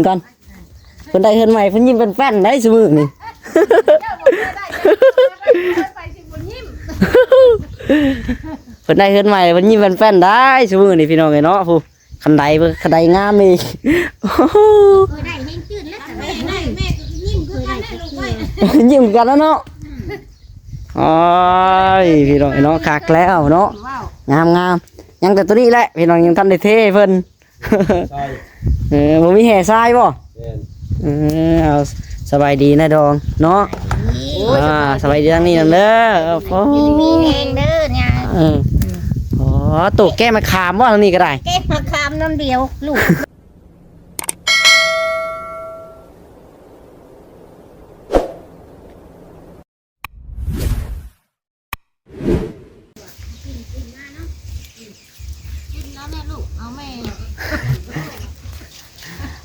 ກ່ອນ ເພິ່ນໄດ້ເຮືອນໃໝ່ ເພິ່ນຍິ້ມແປ້ນໆໄດ໋ຊຸມື້ນີ້ ເຈົ້າບໍ່ເຄີຍໄດ້ ເຈົ້າບໍ່ເຄີຍໄດ້ ເຈົ້າບໍ່ເຄີຍໄປຊິບໍ່ຍິ້ມ ເພິ່ນໄດ້ເຮືອນໃໝ່ ເພິ່ນຍິ້ມແປ້ນໆໄດ໋ຊຸມື້ນີ້ ພີ່ນ້ອງເອີຍເນາະ ຜູ້ ຄັນໄດເບິ່ງ ຄັນໄດງາມອີກ ໂອ້ໂຫ ເຄີຍໄດ້ແຮງຈື່ນແລ້ວ ແມ່ ແມ່ກໍຍິ້ມຄືກັນແຫຼະລູກເອີຍ ຍິ້ມຄືກັນແລ້ວເນາະ ອືມ ໂອ້ຍ ພີ່ນ້ອງເອີຍເນາະ ຄັກແລ້ວເນາະ ງາມໆ ຍັງແຕ່ໂຕນີ້ແຫຼະ ພີ່ນ້ອງ ຍັງທັນໄດ້ເທໃຫ້ເພິ່ນ ໃຊ່ ເອີ ບໍ່ມີແຮ່ຊາຍບໍ່? ແມ່ນ ເອີ ເອົາ ສະບາຍດີນາຍດອງເນາະ ໂອ້ຍ ອ່າ ສະບາຍດີ ສະບາຍດີທາງນີ້ນຳເດີ ໂອ້ໂຫ ຢູ່ດີມີແຮງເດີຍາຍ ເອີ ໂອ້ ໂຕແກ້ມະຂາມບໍ່ ທາງນີ້ກໍໄດ້ ແກ້ມະຂາມນຳດຽວລູກ.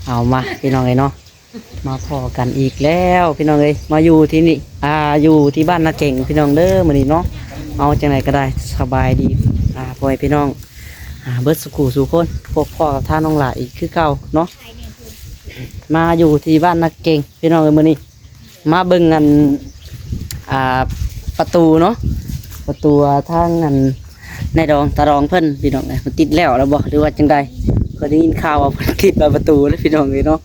ເອົາມາ ພີ່ນ້ອງເອີຍເນາະ ມາພໍ້ກັນອີກແລ້ວ ພີ່ນ້ອງເອີຍ ມາຢູ່ທີ່ນີ້ ອ່າ ຢູ່ທີ່ບ້ານນາເກັງ ພີ່ນ້ອງເດີ ມື້ນີ້ເນາະ ເອົາ ຈັ່ງໃດກໍໄດ້ ສະບາຍດີ ອ່າ ພໍ່ແມ່ພີ່ນ້ອງ ອ່າ ເບິດສູ່ຄູ່ສູ່ຄົນ ພົບພໍ້ກັບທ່ານນ້ອງຫຼ້າອີກຄືເກົ່າເນາະ ມາຢູ່ທີ່ບ້ານນາເກັງ ພີ່ນ້ອງເອີຍ ມື້ນີ້ ມາເບິ່ງອັນ ອ່າ ປະຕູເນາະ ປະຕູ ອ່າ ທາງອັນ ນາຍດອງ ຕາດອງເພິ່ນ ພີ່ນ້ອງເອີຍ ເພິ່ນຕິດແລ້ວ ແລ້ວບໍ່ ຫຼືວ່າຈັ່ງໃດ ເພິ່ນໄດ້ຍິນຂ່າວວ່າເພິ່ນຕິດບານປະຕູເດ້ ພີ່ນ້ອງເອີຍເນາະ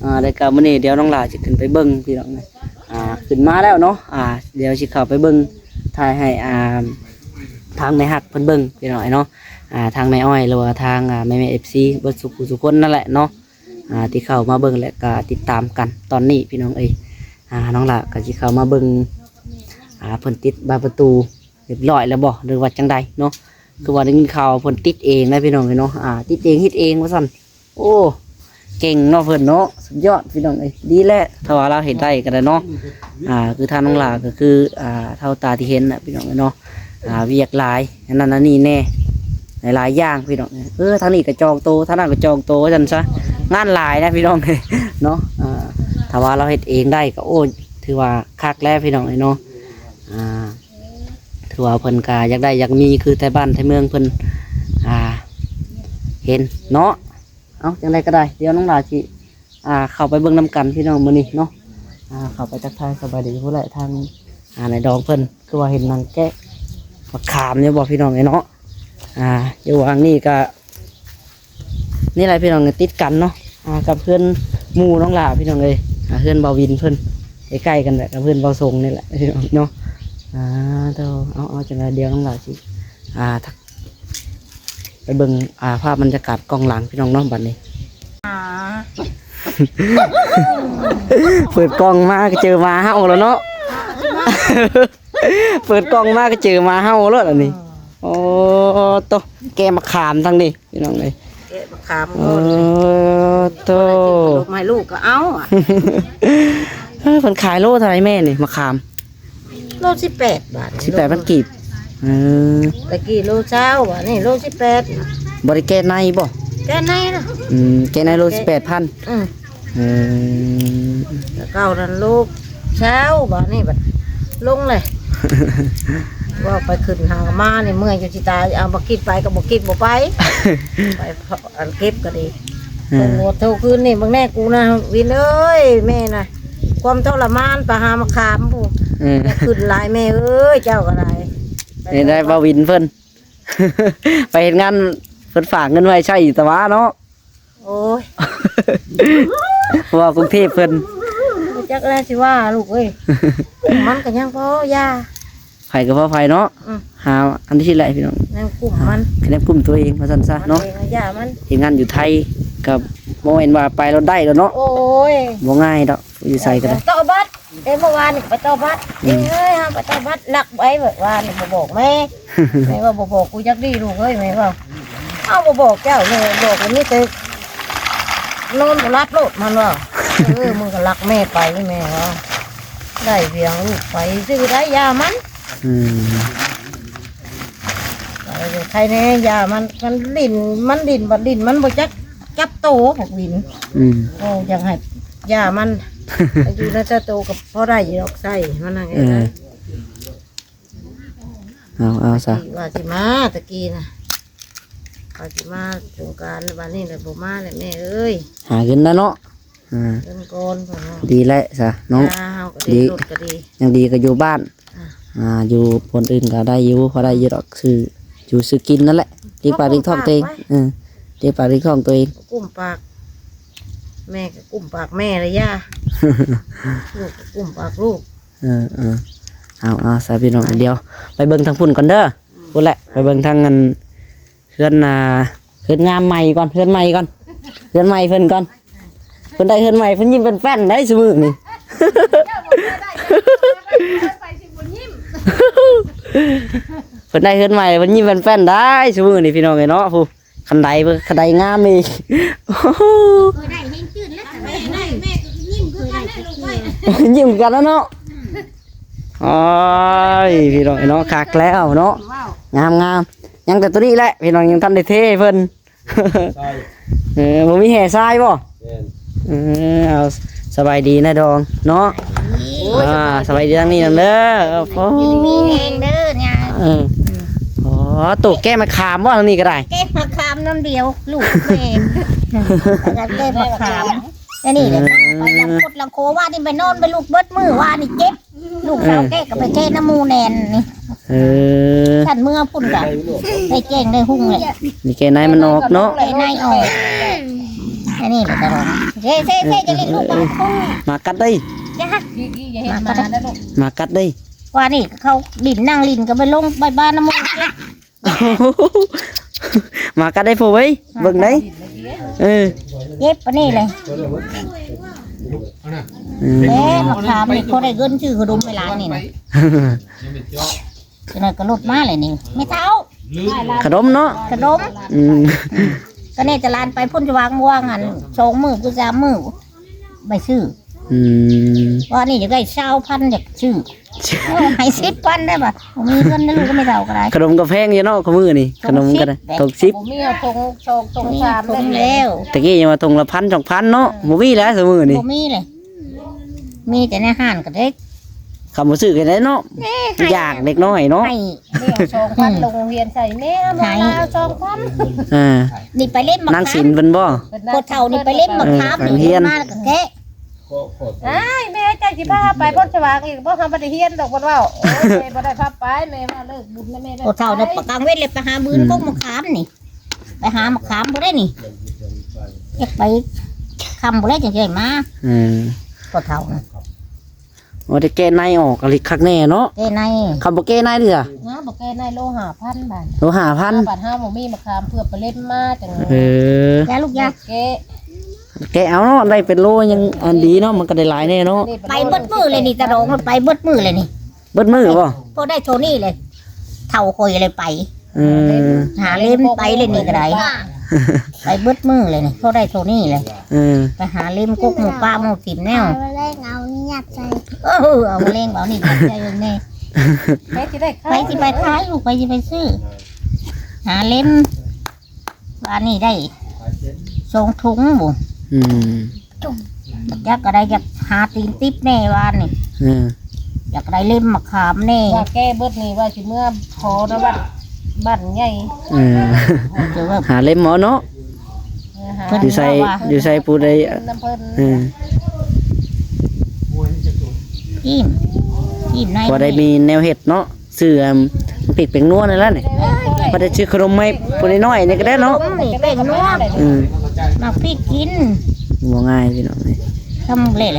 ອ່າ ແລ້ວກໍມື້ນີ້ດຽວນ້ອງຫຼ້າຊິຂຶ້ນໄປເບິ່ງ ພີ່ນ້ອງເອີຍ ອ່າ ຂຶ້ນມາແລ້ວເນາະ ອ່າ ດຽວຊິເຂົ້າໄປເບິ່ງ ຖ່າຍໃຫ້ ອ່າ ທາງແມ່ຮັກເພິ່ນເບິ່ງ ພີ່ນ້ອງເອີຍເນາະ ອ່າ ທາງແມ່ອ້ອຍ ຫຼືວ່າທາງ ອ່າ ແມ່ໆ ເອັຟຊີ ເບິດສູ່ຄູ່ສູ່ຄົນນັ້ນແຫຼະເນາະ. ອ່າ ທີ່ເຂົ້າມາເບິ່ງ ແລະ ກະຕິດຕາມກັນຕອນນີ້ ພີ່ນ້ອງເອີຍ ອ່າ ນ້ອງຫຼ້າກະຊິເຂົ້າມາເບິ່ງ ອ່າ ເພິ່ນຕິດບານປະຕູຮຽບຮ້ອຍແລ້ວບໍ່ ຫຼືວ່າຈັ່ງໃດເນາະ ຄືວ່າໄດ້ຍິນຂ່າວເພິ່ນຕິດເອງນະ ພີ່ນ້ອງເອີຍເນາະ ອ່າ ຕິດເອງເຮັດເອງວ່າຊັ້ນ ໂອ້ ເກັ່ງເນາະເພິ່ນເນາະ ສຸດຍອດ ພີ່ນ້ອງເອີຍ ດີແຫຼະ ຖ້າວ່າລາວເຮັດໄດ້ກໍໄດ້ເນາະ ອ່າ ຄືທ່ານນ້ອງຫຼ້າກໍຄື ອ່າ ເທົ່າຕາທີ່ເຫັນນະ ພີ່ນ້ອງເອີຍເນາະ. ອ່າ ວຽກຫຼາຍ ອັນນັ້ນອັນນີ້ແດ່ ຫຼາຍໆຢ່າງພີ່ນ້ອງ. ເອີ ທາງນີ້ກໍຈອງໂຕ ທາງນັ້ນກໍຈອງໂຕ ວ່າຊັ້ນຊະ ງານຫຼາຍນະພີ່ນ້ອງເນາະ. ອ່າ ຖ້າວ່າລາວເຮັດເອງໄດ້ກໍ ໂອ້ ຖືວ່າຄັກແລ້ວພີ່ນ້ອງເນາະ. ອ່າ ຖືວ່າເພິ່ນກໍຢາກໄດ້ຢາກມີ ຄືໄທບ້ານໄທເມືອງເພິ່ນ ອ່າ ເຫັນເນາະ. ເອົາ ຈັ່ງໃດກໍໄດ້ ດຽວນ້ອງຫຼ້າຊິ ອ່າ ເຂົ້າໄປເບິ່ງນຳກັນພີ່ນ້ອງມື້ນີ້ເນາະ. ອ່າ ເຂົ້າໄປທັກທາຍສະບາຍດີພຸ້ນແຫຼະ ທາງ ອ່າ ນາຍດອງເພິ່ນ ຄືວ່າເຫັນນັ່ງແກະໝາກຂາມຢູ່ບໍ່ພີ່ນ້ອງເອີຍເນາະ. ອ່າ ຢູ່ຫວ່າງນີ້ກະ ນີ້ແຫຼະພີ່ນ້ອງ ຕິດກັນເນາະ ອ່າ ກັບເຮືອນໝູ່ນ້ອງຫຼ້າພີ່ນ້ອງເອີຍ. ອ່າ ເຮືອນບ່າວວິນເພິ່ນ ໃກ້ໆກັນແຫຼະ ກັບເຮືອນບ່າວຊົງນີ້ແຫຼະພີ່ນ້ອງເນາະ. ອ່າ ໂຕ ເອົາ ເອົາ ຈັ່ງໃດດຽວນ້ອງຫຼ້າຊິ ອ່າ ທັກ ໄປເບິ່ງ ອ່າ ພາບບັນຍາກາດກ້ອງຫຼັງພີ່ນ້ອງເນາະ ບັດນີ້. ອ່າ ເປີດກ້ອງມາກໍເຈີໝາເຫົ່າແລ້ວເນາະ. ເປີດກ້ອງມາກໍເຈີໝາເຫົ່າໂລດອັນນີ້. ໂອ້ໂຕ ແກະໝາກຂາມທັງນີ້ພີ່ນ້ອງເອີຍ ແກະໝາກຂາມ. ໂອ້ໂຕ ມາໃຫ້ລູກກໍເອົາ. ເອີ ເພິ່ນຂາຍໂລເທົ່າໃດແມ່ນີ້ ໝາກຂາມ? ໂລສິບແປດບາດ ສິບແປດພັນກີບ. ເອີ ແຕ່ກີ້ໂລຊາວ ບາດນີ້ໂລສິບແປດ. ບໍ່ໄດ້ແກະໃນບໍ່? ແກະໃນນະ. ອືມ ແກະໃນໂລສິບແປດພັນ. ອືມ ເອີ ແຕ່ເກົ່ານັ້ນໂລຊາວ ບາດນີ້ບັດລົງເລີຍ. ວ່າໄປຂຶ້ນຫາມານີ້ເມື່ອຍຈົນຊິຕາຍ ເອົາບໍ່ກິນໄປກໍບໍ່ກິນ ບໍ່ໄປ ໄປ ອັນເກັບກໍດີ. ເອີ ໂທຄືນນີ້ເບິ່ງແນ່ ກູນະ ວິນເອີຍ ແມ່ນະ ຄວາມທໍລະມານໄປຫາມາຂາມພຸ້ນ. ເອີ ຢາກຂຶ້ນຫຼາຍແມ່ເອີຍ ເຈົ້າກໍໄດ້. ເຮັດໄດ້ ບ່າວວິນເພິ່ນ ໄປເຮັດງານ ເພິ່ນຝາກເງິນໄວ້ໃຊ້ຢູ່ຕະຫວາເນາະ. ໂອ້ຍ ເພາະວ່າກຸງເທບເພິ່ນ ບໍ່ຈັກແລ້ວຊິວ່າລູກເອີຍ. ມັນກໍຍັງພໍຢ່າ ໃຜກໍພໍໃຜເນາະ. ອືມ ຫາອັນທີ່ແຫຼະພີ່ນ້ອງ ຍັງກຸ້ມມັນ ຄະແນນກຸ້ມຕົວເອງວ່າຊັ້ນຊະເນາະ. ມັນເອງ ຢ່າມັນ ເຮັດງານຢູ່ໄທກໍບໍ່ແມ່ນວ່າໄປແລ້ວໄດ້ແລ້ວເນາະ. ໂອ້ຍ ບໍ່ງ່າຍດອກ ຢູ່ໃສກໍໄດ້. ຕໍ່ບັດ ເອີ ເມື່ອວານນີ້ໄປຕໍ່ບັດ. ອືມ ເອີຍ ເຮົາໄປຕໍ່ບັດ ລັກໄວ້ ເມື່ອວານນີ້ບໍ່ບອກແມ່. ແມ່ວ່າ ບໍ່ບອກ ກູຢາກດີລູກເອີຍ ແມ່ວ່າ. ເອົາ ບໍ່ບອກເຈົ້າ ແມ່ບອກ ມີແຕ່ນອນບໍ່ຫຼັບໂລດ ມັນວ່າ. ເອີ ມຶງກໍລັກແມ່ໄປ ແມ່ວ່າ ໄດ້ພຽງລູກໄປ ຊື້ໄດ້ ຢ່າມັນ. ອືມ ໄປເລີຍ ໃຄແນ່ ຢ່າມັນ ມັນຫຼິ້ນ ມັນຫຼິ້ນ ບັດຫຼິ້ນ ມັນບໍ່ຈັກຈັບໂຕ ບັກວິນ. ອືມ ໂອ້ ຢາກໃຫ້ ຢ່າມັນ ໄປຢູ່ໃນຊາໂຕກໍພໍໄດ້ຢູ່ດອກ ໃສ່ມັນນັ້ນ. ເອີ ເອີ ເອົາ ເອົາຊະ ວ່າຊິມາຕະກີ້ນະ ວ່າຊິມາສົງການ ບາດນີ້ລະບໍ່ມາແລ້ວແມ່ເອີຍ. ຫາເງິນນະເນາະ. ອ່າ ເງິນກ່ອນເພິ່ນວ່າ ດີແຫຼະຊະເນາະ ຍາເຮົາກໍດີ ດີ ລົດກໍດີ ຍັງດີກໍຢູ່ບ້ານ ອ່າ ອ່າ ຢູ່ບ່ອນອື່ນກໍໄດ້ຢູ່ ພໍໄດ້ຢູ່ດອກ ຊື້ຢູ່ຊື້ກິນນັ້ນແຫຼະ ລ້ຽງປາກລ້ຽງທ້ອງຕົວເອງ ເອີ ລ້ຽງປາກລ້ຽງທ້ອງຕົວເອງ ກຸ້ມປາກ ແມ່ກໍກຸ້ມປາກແມ່ລະຢ່າ ລູກກໍກຸ້ມປາກລູກ ເອີໆ ເອົາໆ ຊະພີ່ນ້ອງ ດຽວໄປເບິ່ງທາງພຸ້ນກ່ອນເດີ ພຸ້ນແຫຼະ ໄປເບິ່ງທາງອັນ ເຮືອນ ອ່າ ເຮືອນງາມໃໝ່ກ່ອນ ເຮືອນໃໝ່ກ່ອນ ເຮືອນໃໝ່ເພິ່ນກ່ອນ ເພິ່ນໄດ້ເຮືອນໃໝ່ ເພິ່ນຍິ້ມແປ້ນໆ ໄດ໋ຊຸມື້ນີ້ ເພິ່ນໄດ້ເຮືອນໃໝ່ ເພິ່ນຍິ້ມແປ້ນໆ ໄດ໋ຊຸມື້ນີ້ ພີ່ນ້ອງເອີຍເນາະ ຜູ້ ຄັນໄດ ຄັນໄດງາມອີກ ໂອ້ໂຫ ເຄີຍໄດ້ແຮງຈື່ນແລ້ວ ແມ່ ແມ່ກໍຍິ້ມຄືກັນນະລູກເອີຍ ຍິ້ມຄືກັນແລ້ວເນາະ ໂອ້ຍ ພີ່ນ້ອງເອີຍເນາະ ຄັກແລ້ວເນາະ ງາມໆ ຍັງແຕ່ໂຕນີ້ແຫຼະ ພີ່ນ້ອງ ຍັງທັນໄດ້ເທໃຫ້ເພິ່ນ ໃຊ່ ເອີ ບໍ່ມີແຮ່ຊາຍບໍ່? ແມ່ນ ເອີ ເອົາ ສະບາຍດີນາດອງເນາະ ອ່າ ສະບາຍດີທາງນີ້ນຳເດີ ໂອ້ໂຫ ມີແຮງເດີຍາ ເອີ ອໍ ໂຕແກ້ມະຂາມບໍ່ ທາງນີ້ກໍໄດ້ ແກ້ມະຂາມນຳດຽວ ລູກແມ່ ແກ້ມະຂາມ ອັນນີ້ແຫຼະ ໄປຫຼັງຄົດຫຼັງໂຄ ວານນີ້ໄປນອນໄປລຸກເບິດມື້ ວານນີ້ເຈັບ ລູກສາວແກ້ກໍໄປແກ້ນຳໝູ່ແໜ່ນນີ້ ເອີ ຄັນເມືອພຸ້ນກະໄດ້ແກ້ງໄດ້ຮຸ່ງແຫຼະ ນີ້ແກ້ໃນມັນອອກເນາະ ແກ້ໃນອອກ ອັນນີ້ແຫຼະຕະຫຼອດ ເຊເຊເຊ ຈະຫຼິ້ນລູກບາດ ໝາກັດເດ້ ຢ່າ ໝາກັດເດ້ ໝາກັດເດ້ ວ່ານີ້ເຂົາຫຼິ້ນ ນັ່ງຫຼິ້ນກໍໄປລົງໄປບ້ານນຳໝູ່ ໝາກັດໄດ້ໂພເວີຍ ເບິ່ງໄດ້ ເອີ ເຈັບປານນີ້ເລີຍ ເອີ ແມ່ມາຖາມນີ້ ພໍໄດ້ເງິນຊື້ຂະໜົມໃຫ້ຫຼານນີ້ນະ ຈັ່ງໃດກໍລົດມາແຫຼະນີ້ ແມ່ເຖົ້າ ຂະໜົມເນາະ ຂະໜົມ ອືມ ກໍແນ່ແຕ່ຫຼານໄປພຸ້ນ ຈະວາງວາງຫັ້ນ ສອງມື້ຄືສາມມື້ ໄປຊື້ ອືມ ວ່ານີ້ຢາກໄດ້ຊາວພັນ ຢາກຊື້ ໃຫ້ສິບພັນໄດ້ບໍ່? ບໍ່ມີເງິນນະ ລູກກໍໄມ່ເທົ່າກໍໄດ້ ຂະໜົມກໍແພງຢູ່ເນາະ ຄູ່ມື້ນີ້ ຂະໜົມກໍໄດ້ ຖົງສິບ ບໍ່ມີເອົາຖົງສອງຖົງສາມແລ້ວ ແຕ່ກີ້ຍັງວ່າຖົງລະພັນສອງພັນເນາະ ບໍ່ມີແລ້ວຊຸມື້ນີ້ ບໍ່ມີເລີຍ ມີແຕ່ໃນຮ້ານກໍເດັກ ຄຳບໍ່ຊື້ກໍໄດ້ເນາະ ຢາກເດັກນ້ອຍເນາະ ໃຫ້ ແມ່ເອົາສອງພັນ ອືມ ລົງໂຮງຮຽນໃສ່ ແມ່ເອົາມາລາວສອງພັນ ອ່າ ນີ້ໄປເຫຼັ້ນໝາກ ນາງສິນເພິ່ນບໍ່ ພໍ່ເຖົ້ານີ້ໄປເຫຼັ້ນໝາກຂາມ ເອີ ໄປໂຮງຮຽນ ມາກໍແກະ ອ້າຍ ແມ່ເຈົ້າຊິພາໄປໂພນສະຫວ່າງອີກບໍ່? ເຮົາບໍ່ໄດ້ຮຽນດອກ ເພິ່ນເວົ້າ ໂອ້ຍ ແມ່ບໍ່ໄດ້ພາໄປ ແມ່ວ່າເລີກບຸນນະ ແມ່ບໍ່ໄດ້ ພໍ່ເຖົ້ານີ້ ໄປກາງເວັນເລີຍໄປຫາບືນ ອືມ ກົກໝາກຂາມນີ້ ໄປຫາໝາກຂາມບໍ່ໄດ້ນີ້ ຢາກໄປຄ່ຳບໍ່ໄດ້ ຈັ່ງຊິໄດ້ມາ ອືມ ພໍ່ເຖົ້ານະ ໂອ້ ໄດ້ແກະໃນອອກ ອາລິຄັກແນ່ເນາະ ແກະໃນ ຄັນບໍ່ແກະໃນເດ ເນາະ ບໍ່ແກະໃນໂລຫ້າພັນບາດ ໂລຫ້າພັນ ບາດເຮົາບໍ່ມີມະຂາມເຜືອກໄປເລັມມາ ຈັ່ງ ເອີ ຢ່າລູກຢ່າ ແກະ ແກະເອົາເນາະ ໄດ້ເປັນໂລຍັງອັນດີເນາະ ມັນກໍໄດ້ຫຼາຍແນ່ເນາະ ໄປເບິດມື້ເລີຍນີ້ ຕາດອງໄປເບິດມື້ເລີຍນີ້ ເບິດມື້ບໍ່? ພໍໄດ້ເທົ່ານີ້ເລີຍ ເຖົ້າຂ້ອຍເລີຍໄປ ເອີ ຫາເລັມໄປເລີຍນີ້ກໍໄດ້ ໄປເບິດມື້ເລີຍນີ້ ພໍໄດ້ເທົ່ານີ້ເລີຍ ເອີ ໄປຫາເລັມກົກໝູ່ປາໝູ່ຖິ້ມແນວ ເອົາມາແລງເອົານີ້ຍັດໃສ່ ເອີ ເອົາມາແລງເອົານີ້ຍັດໃສ່ເບິ່ງແນ່ ໃຜຊິໄດ້ຂາຍ ໃຜຊິໄປຂາຍ ລູກໃຜຊິໄປຊື້ ຫາເລັມ ວ່ານີ້ໄດ້ສອງຖົງບໍ່ ອືມ ຈັກກໍໄດ້ ຢາກຫາຕີນຕິບແນ່ວ່ານີ້ ເອີ ຢາກໄດ້ເລັມໝາກຂາມແນ່ ວ່າແກເບິດນີ້ວ່າຊິເມືອຂໍນຳວັດບ້ານໃຫຍ່ ເອີ ເອີ ຫາເລັມເອົາເນາະ ເອີ ຫາ ຢູ່ໃສ ຢູ່ໃສຜູ້ໃດ ນຳເພິ່ນ ເອີ ອີ່ມ ອີ່ມໃນ ພໍໄດ້ມີແນວເຮັດເນາະ ຊື້ອັນ ພິກແປ້ງນົວນັ້ນແຫຼະນີ້ ບໍ່ໄດ້ຊື້ຂະໜົມໃຫ້ຜູ້ນ້ອຍໆນີ້ກໍໄດ້ເນາະ ນີ້ແປ້ງນົວ ອືມ ໝາກພິກກິນ ບໍ່ງ່າຍພີ່ນ້ອງເອີຍ ທຳເລຍ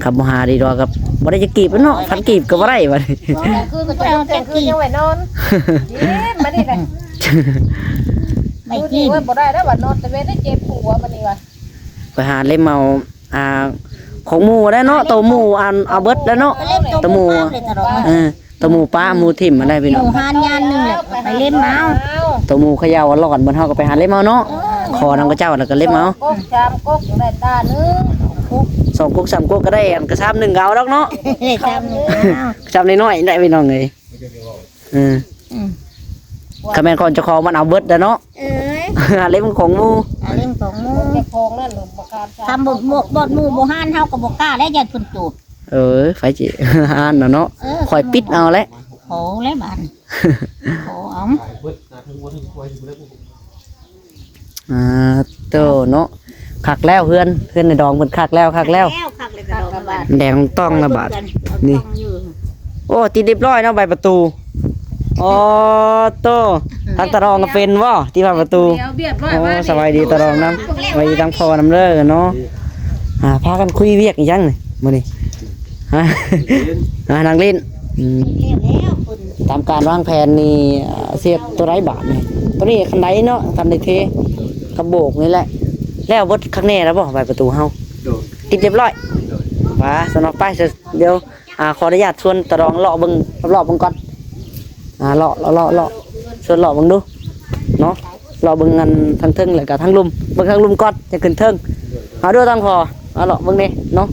ຄັນບໍ່ຫາດີດອກກໍບໍ່ໄດ້ຈັກກີບເນາະ ພັນກີບກໍບໍ່ໄດ້ບັດນີ້ ຄືກໍຕ້ອງແຕ່ງຄືນຍັງໄວ້ນອນ ເອີ ມານີ້ແຫຼະ ໄປກິນ ໂອ້ຍ ບໍ່ໄດ້ແລ້ວວ່ານອນແຕ່ເວັນໄດ້ເຈັບຫົວບັດນີ້ວ່າ ໄປຫາເລັມເອົາ ອ່າ ຂອງໝູ່ໄດ້ເນາະ ໂຕໝູ່ອັນເອົາເບິດໄດ້ເນາະ ໂຕໝູ່ ເອີ ໂຕໝູ່ປະໝູ່ຖິ້ມຫັ້ນໄດ້ພີ່ນ້ອງ ໝູ່ຫານຍານໜຶ່ງແຫຼະ ໄປເລັມເອົາ ໂຕໝູ່ເຂົາເຈົ້າຫຼອນ ບາດເຮົາກໍໄປຫາເລັມເອົາເນາະ ຂໍນຳເຂົາເຈົ້າແລ້ວກໍເລັມເອົາ ສອງກົກ ສອງກົກ ໄດ້ຕາໜຶ່ງ ສອງກົກ ສາມກົກກໍໄດ້ ອັນກະຊາມໜຶ່ງກໍເອົາດອກເນາະ ໄດ້ຊາມໜຶ່ງ ຊາມນ້ອຍໆໄດ້ພີ່ນ້ອງເອີຍ ເອີ ອືມ ຄັນແມ່ນຂອງເຈົ້າຂອງມັນເອົາເບິດແລ້ວເນາະ ເອີຍ ເຫຼັ້ມຂອງໝູ່ ເຫຼັ້ມຂອງໝູ່ ເຈົ້າຂອງນັ້ນບໍ່ກ້າ ຄຳບໍ່ ບໍ່ ບໍ່ໝູ່ບໍ່ຮ້ານເຮົາກໍບໍ່ກ້າແລ້ວ ຢ້ານເພິ່ນໂຈດ ເອີຍ ໃຜຊິຮ້ານນະເນາະ ເອີ ຂ້ອຍປິດເອົາແຫຼະ ຂໍແລ້ວບາດນີ້ ຂໍເອົາ ອ່າ ໂຕເນາະ ຄັກແລ້ວເຮືອນ ເຮືອນໃນດອງເພິ່ນຄັກແລ້ວ ຄັກແລ້ວ ຄັກແລ້ວ ຄັກແລ້ວ ຄັກແລ້ວ ແດງຕ້ອງລະບາດນີ້. ໂອ້ ຕິດຮຽບຮ້ອຍເນາະ ໃບປະຕູ. ອໍ ໂຕ ທາງຕາດອງກໍເປັນບໍ່ ທີ່ວ່າປະຕູ? ໂອ້ ສະບາຍດີຕາດອງນຳ ສະບາຍດີທາງພໍ່ນຳເດີເນາະ. ອ່າ ພາກັນຄຸຍວຽກອີ່ຫຍັງນີ້ມື້ນີ້? ຮະ ອ່າ ນັ່ງຫຼິ້ນ. ອືມ ຕາມການວາງແຜນນີ້ ອ່າ ຊິເຮັດຕົວໃດບາດນີ້? ຕົວນີ້ຄັນໄດເນາະ ຄັນໄດເທ ກະໂບກນີ້ແຫຼະ. ແລ້ວເບິດຄັກແນ່ແລ້ວບໍ່ ໃບປະຕູເຮົາ? ໂດຍ ຕິດຮຽບຮ້ອຍ. ໂດຍ ວ່າຊັ້ນເນາະ ໄປ ດຽວ ອ່າ ຂໍອະນຸຍາດຊວນຕາດອງເລາະເບິ່ງລອບໆເບິ່ງກ່ອນ. ອ່າ ເລາະ ເລາະ ເລາະ ເລາະ ຊວນເລາະເບິ່ງດູເນາະ. ເລາະເບິ່ງອັນທາງເທິງ ແລ້ວກະທາງລຸ່ມ ເບິ່ງທາງລຸ່ມກ່ອນ ຈັ່ງຂຶ້ນເທິງ. ເອົາເດີ ທາງພໍ່ ເອົາເລາະເບິ່ງແດ່ເນາະ.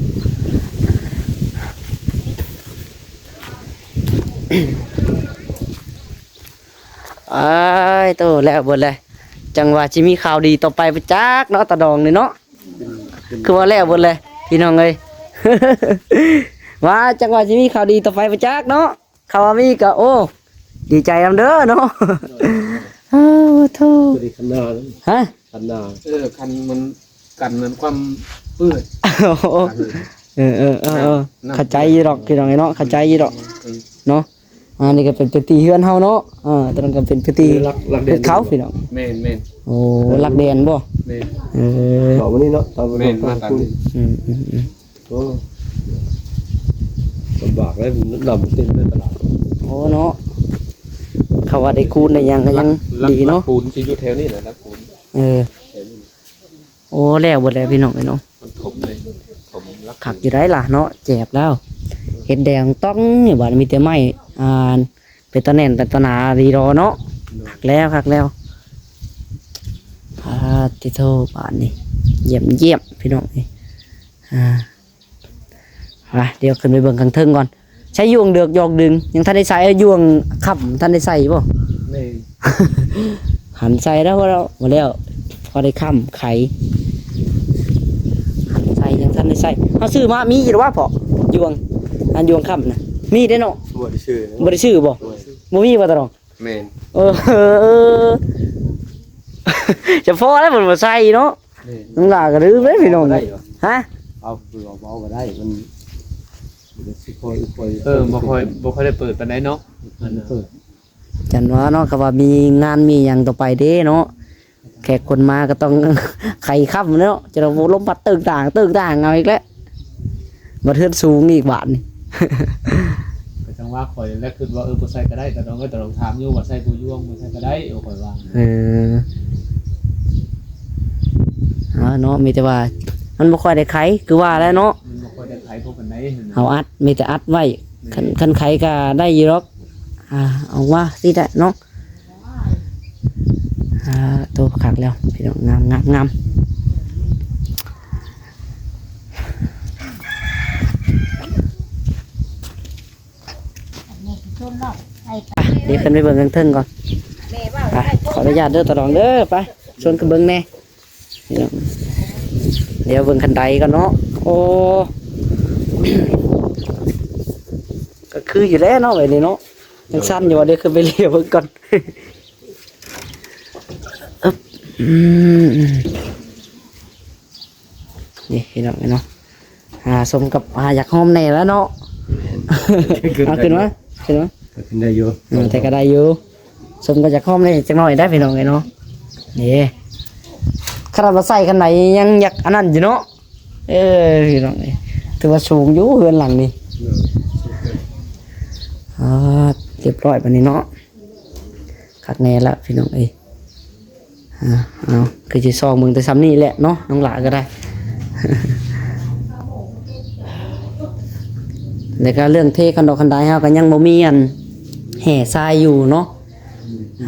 ອ້າຍໂຕ ແລ້ວເບິດແລ້ວ. ຈັ່ງວ່າຊິມີຂ່າວດີຕໍ່ໄປບໍ່ຈັກເນາະ ຕາດອງນີ້ເນາະ. ຄືວ່າແລ້ວເບິດແລ້ວພີ່ນ້ອງເອີຍ. ວ່າຈັກວ່າຊິມີຂ່າວດີຕໍ່ໄປບໍ່ຈັກເນາະ. ຄຳວ່າມີກໍ ໂອ້ ດີໃຈນຳເດີເນາະ. ໂດຍ ໂອ້ໂທ ໂດຍ ຄັນນາ ຮະ ຄັນນາ ເອີ ຄັນມັນກັນນັ້ນຄວາມເປື້ອນ. ໂອ້ ເອີ ເອີ ເອີ ເອີ ເຂົ້າໃຈຢູ່ດອກພີ່ນ້ອງເອີຍເນາະ ເຂົ້າໃຈຢູ່ດອກ ອືມ ເນາະ. ອັນນີ້ກໍເປັນພື້ນທີ່ເຮືອນເຮົາເນາະ. ເອີ ຕົວນັ້ນກໍເປັນພື້ນທີ່ ເອີ ຫຼັກ ຫຼັກແດນ ເຂດເຂົາພີ່ນ້ອງ. ແມ່ນໆ ໂອ້ ຫຼັກແດນບໍ່? ແມ່ນ ເອີ ເຂົ້າມານີ້ເນາະ ຕາມ ແມ່ນ ມາຕາມນີ້ ອືມໆໆ ໂອ້ ລຳບາກເລີຍ ນ້ຳເຕັມເລີຍຕະຫຼາດ. ໂອ້ເນາະ ເຂົາວ່າໄດ້ຄູນໄດ້ຫຍັງກໍຍັງ ຫຼັກ ຫຼັກ ດີເນາະ ຫຼັກປູນຊິຢູ່ແຖວນີ້ແຫຼະ ຫຼັກປູນ ເອີ ແຖວນີ້. ໂອ້ ແລ້ວເບິດແລ້ວພີ່ນ້ອງເອີຍເນາະ. ມັນຖົມເລີຍ ຖົມຫຼັກ ຄັກຢູ່ໄດ໋ລະເນາະ ແຈບແລ້ວ. ເຮັດແດງຕ້ອງນີ້ ບາດມີແຕ່ໄມ້ ອ່າ ເປັນຕາແໜ້ນເປັນຕາໜາດີດອເນາະ. ໂດຍ ຄັກແລ້ວ ຄັກແລ້ວ. ປາດຕິໂທ ບາດນີ້ ຢ້ຽມໆ ພີ່ນ້ອງເອີຍ. ອ່າ ໄປ ດຽວຂຶ້ນໄປເບິ່ງຂ້າງເທິງກ່ອນ. ໃຊ້ຢູ່ຫວ່າງເດືອກຢອກດຶງ ຍັງທັນໄດ້ໃສ່. ຢູ່ຫວ່າງຄ່ຳທັນໄດ້ໃສ່ບໍ່? ແມ່ນ ຫັນໃສ່ແລ້ວ ພໍແລ້ວ ພໍໄດ້ຄ້ຳໄຂ ຫັນໃສ່ ຍັງທັນໄດ້ໃສ່. ເຮົາຊື້ມາມີຢູ່ຫວາເພາະ ຢູ່ຫວ່າງ ອັນຢູ່ຫວ່າງຄ່ຳນະ ມີເດ້ເນາະ. ບໍ່ໄດ້ຊື້ ບໍ່ໄດ້ຊື້ບໍ່? ບໍ່ມີບໍ່ຕາດອງ? ແມ່ນ ເອີ ຈະພໍແລ້ວເພິ່ນບໍ່ໃສ່ເນາະ. ແມ່ນ ນ້ອງຫຼ້າກໍລືມເດ້ພີ່ນ້ອງ. ເອົາບໍ່ໄດ້ຫວາ? ຮະ ເອົາ ເອົາບໍ່ໄດ້ ມັນ ມັນຊິຄ່ອຍ ຄ່ອຍ ເອີ ບໍ່ຄ່ອຍ ບໍ່ຄ່ອຍໄດ້ເປີດປານໃດເນາະ. ເປີດ ຈັ່ງວ່າເນາະ ກໍວ່າມີງານມີຫຍັງຕໍ່ໄປເດ້ເນາະ ແຂກຄົນມາກໍຕ້ອງໄຂຄ່ຳເນາະ ຈະລົມພັດຕຶກຕ່າງຕຶກຕ່າງ ເອົາອີກແລ້ວ ບັດເຮືອນສູງອີກບາດນີ້. ກໍຈັ່ງວ່າຂ້ອຍແລະຄິດວ່າ ເອີ ບໍ່ໃສ່ກໍໄດ້ ຕາດອງເອີຍ ຕາດອງຖາມຢູ່ວ່າໃສ່ບໍ່ຢູ່ ບໍ່ໃສ່ກໍໄດ້ ຂ້ອຍວ່າ. ເອີ ເອົາເນາະ ມີແຕ່ວ່າມັນບໍ່ຄ່ອຍໄດ້ໄຂ ຄືວ່າແຫຼະເນາະ ມັນບໍ່ຄ່ອຍໄດ້ໄຂພໍປານໃດຫັ້ນນະ ເຮົາອັດ ມີແຕ່ອັດໄວ້. ແມ່ນ ຄັນ ຄັນໄຂກໍໄດ້ຢູ່ດອກ. ອ່າ ອອກມາຊິແຫຼະເນາະ. ອ່າ ໂຕຄັກແລ້ວພີ່ນ້ອງ ງາມ ງາມ ງາມ. ອ່ະ ດຽວຂຶ້ນໄປເບິ່ງເທິງໆກ່ອນ. ໄປ ຂໍອະນຸຍາດເດີ ຕາດອງເດີ ໄປ ຊວນຂຶ້ນເບິ່ງແດ່. ພີ່ນ້ອງ ດຽວເບິ່ງຄັນໄດກ່ອນເນາະ. ໂອ້ ກໍຄືຢູ່ແລ້ວເນາະ ໄວ້ນີ້ເນາະ ຍັງສັ່ນຢູ່. ດຽວຂຶ້ນໄປເລຍເບິ່ງກ່ອນ. ອຶບ ອືມ ນີ້ພີ່ນ້ອງເນາະ. ອ່າ ສົມກັບ ອ່າ ຢາກຫອມແດ່ແລ້ວເນາະ. ເອົາຂຶ້ນມາ ຂຶ້ນມາ ກໍຂຶ້ນໄດ້ຢູ່ ເອີ ແຕ່ກໍໄດ້ຢູ່. ສົມກັບຢາກຫອມແດ່ຈັກໜ້ອຍໄດ໋ພີ່ນ້ອງເອີຍເນາະ. ນີ້ ຂະໜາດວ່າໃສ່ຄັນໃດຍັງຢາກອັນນັ້ນຢູ່ເນາະ. ເອີ ພີ່ນ້ອງເອີຍ ຖືວ່າສູງຢູ່ເຮືອນຫຼັງນີ້. ອ່າ ຮຽບຮ້ອຍບາດນີ້ເນາະ ຄັກແນ່ລະພີ່ນ້ອງເອີຍ. ອ່າ ເອົາ ຄືຊິຊອກເບິ່ງແຕ່ຊ່ຳນີ້ແຫຼະເນາະ ນ້ອງຫຼ້າກໍໄດ້. ແລ້ວກໍເລື່ອງເທຄັນດອກຄັນດາຍ ເຮົາກໍຍັງບໍ່ມີອັນແຮ່ຊາຍຢູ່ເນາະ.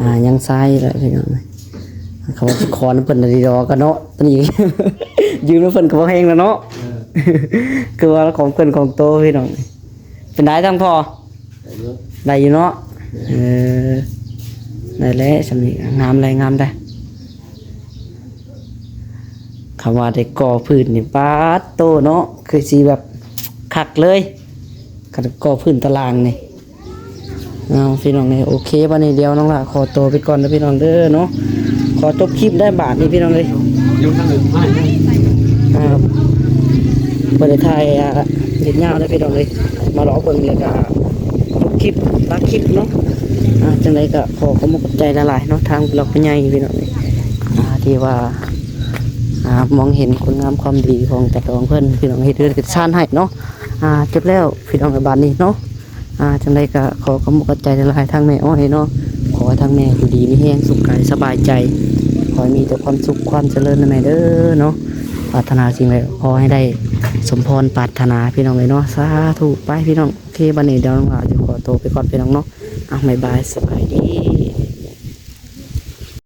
ອ່າ ຍັງຊາຍແຫຼະພີ່ນ້ອງ ເຂົາວ່າຊິຂໍນຳເພິ່ນດຽວກໍເນາະ ຕອນນີ້ຢືມນຳເພິ່ນກໍບໍ່ແຮງແລ້ວເນາະ. ເອີ ຄືວ່າຂອງເພິ່ນຂອງໂຕພີ່ນ້ອງ. ເປັນໃດທາງພໍ່? ໄດ້ຢູ່ ໄດ້ຢູ່ເນາະ. ເອີ ໄດ້ແລ້ວ ຊ່ຳນີ້ງາມແລ້ວ ງາມໄດ໋. ຄຳວ່າໄດ້ກໍ່ພື້ນນີ້ ປາດໂຕເນາະ ຄືຊິແບບຄັກເລີຍ ຄັນກໍ່ພື້ນຕາລ່າງນີ້. ເອົາ ພີ່ນ້ອງເອີຍ ໂອເຄ ບາດນີ້ດຽວນ້ອງຫຼ້າຂໍຕົວໄປກ່ອນເດີພີ່ນ້ອງເດີເນາະ. ຂໍຈົບຄລິບໄດ້ບາດນີ້ພີ່ນ້ອງເອີຍ. ຢູ່ທາງອື່ນໄປ ບໍ່ໄດ້ຖ່າຍ ອ່າ ຍາວເດີພີ່ນ້ອງເອີຍ ມາເລາະເບິ່ງແລ້ວກໍຈົບຄລິບ ຕັດຄລິບເນາະ. ອ່າ ຈັ່ງໃດກໍຂໍຂອບອົກຂອບໃຈຫຼາຍໆເນາະ ທາງຜູ້ຫຼັກຜູ້ໃຫຍ່ພີ່ນ້ອງເອີຍ ອ່າ ທີ່ວ່າ ອ່າ ມອງເຫັນຄຸນງາມຄວາມດີຂອງຕາດອງເພິ່ນ ພີ່ນ້ອງ ເຮັດເຮືອນເຮັດຊານໃຫ້ເນາະ. ອ່າ ຈົບແລ້ວພີ່ນ້ອງເອີຍ ບາດນີ້ເນາະ. ອ່າ ຈັ່ງໃດກໍຂໍຂອບອົກຂອບໃຈຫຼາຍໆ ທາງແມ່ອ້ອຍເນາະ. ຂໍໃຫ້ທາງແມ່ຢູ່ດີມີແຮງ ສຸກກາຍສະບາຍໃຈ ຂໍໃຫ້ມີແຕ່ຄວາມສຸກຄວາມຈະເລີນນະແມ່ເດີເນາະ. ປາດຖະໜາສິ່ງໃດຂໍໃຫ້ໄດ້ສົມພອນປາດຖະໜາ ພີ່ນ້ອງເອີຍເນາະ ສາທຸ. ໄປພີ່ນ້ອງ ໂອເຄ ບາດນີ້ດຽວນ້ອງຫຼ້າຈະຂໍໂຕໄປກ່ອນພີ່ນ້ອງເນາະ. ເອົາ ບາຍບາຍ ສະບາຍດີ.